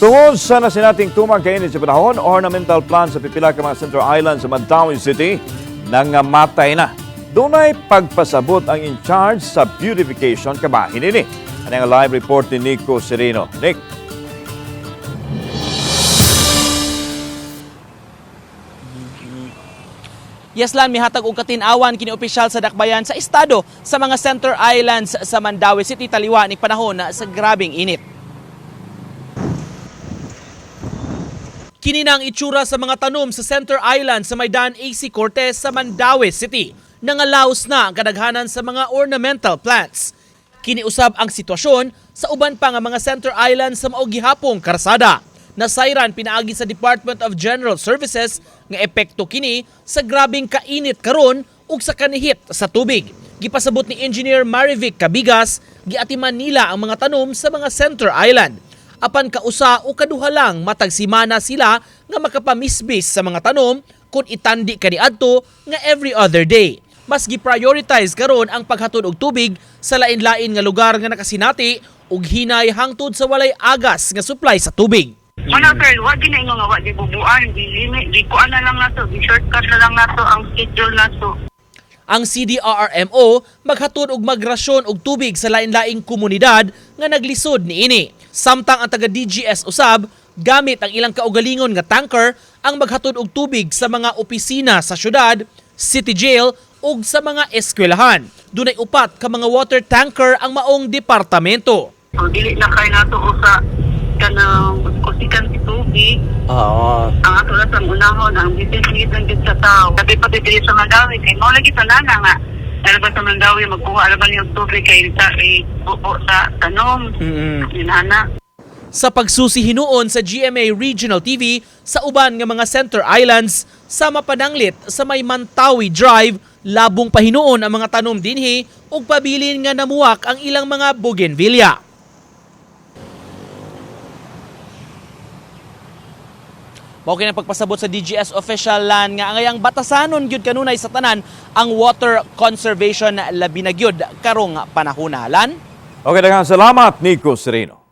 Tungod sa nasinating tumang kainit sa panahon, ornamental plant sa pipila ka mga Central Island sa Mandaue City nangamatay na. Dunay pagpasabot ang in charge sa beautification kabahin ini. Ano ang live report ni Nico Sereno. Nick. Yes lan, mihatag og katin-awan kini opisyal sa dakbayan sa estado sa mga Center Islands sa Mandaue City taliwa ning panahon sa grabing init. Kini na ang itsura sa mga tanom sa Center Island sa Maidan AC Cortez sa Mandaue City. Nangalaos na ang kadaghanan sa mga ornamental plants. Kini usab ang sitwasyon sa uban pa nga mga Center Island sa mao gihapong karsada. Nasayran pinaagi sa Department of General Services nga epekto kini sa grabing kainit karon ug sa kanihit sa tubig. Gipasabot ni Engineer Marivic Cabigas, giatiman nila ang mga tanom sa mga Center Island. Apan kausa o kaduha lang matag simana sila nga makapamisbis sa mga tanom kung itandi kaniadto nga every other day. Mas gi-prioritize karon ang paghatod og tubig sa lain-lain nga lugar nga nakasinati ug hinay hangtod sa walay agas nga supply sa tubig. Ano sir, wa gina ingon nga wa di bubuan, di limit, di kuan na lang nato, di shortcut na lang nato ang schedule nato. Ang CDRRMO maghatod og magrasyon og tubig sa lain-laing komunidad nga naglisod niini. Samtang ang taga DGS usab gamit ang ilang kaugalingon nga tanker ang maghatod og tubig sa mga opisina sa syudad, city jail ug sa mga eskwelahan. Dunay upat ka mga water tanker ang maong departamento. So dili na kay nato usa kanang kusikan si tubig. Oo. Ang ato lang ang unahon, ang business need lang gid sa tao. Sabi pati dili sa Mandawi kay mao lagi tanan na nga. Ano ba sa Mandawi magkuha ra ba niyang tubig kay sa bubo sa tanom. Yun ana. Sa pagsusi hinuon sa GMA Regional TV sa uban nga mga Center Islands sa mapananglit sa may Mantawi Drive, labong pahinuon ang mga tanom dinhi ug pabilin nga namuwak ang ilang mga bougainvillea. Mao kini ang pagpasabot sa DGS official lan nga angayang batasanon gyud kanunay sa tanan ang water conservation labi na gyud karong panahona lan. Okay, daghang salamat, Nico Sereno.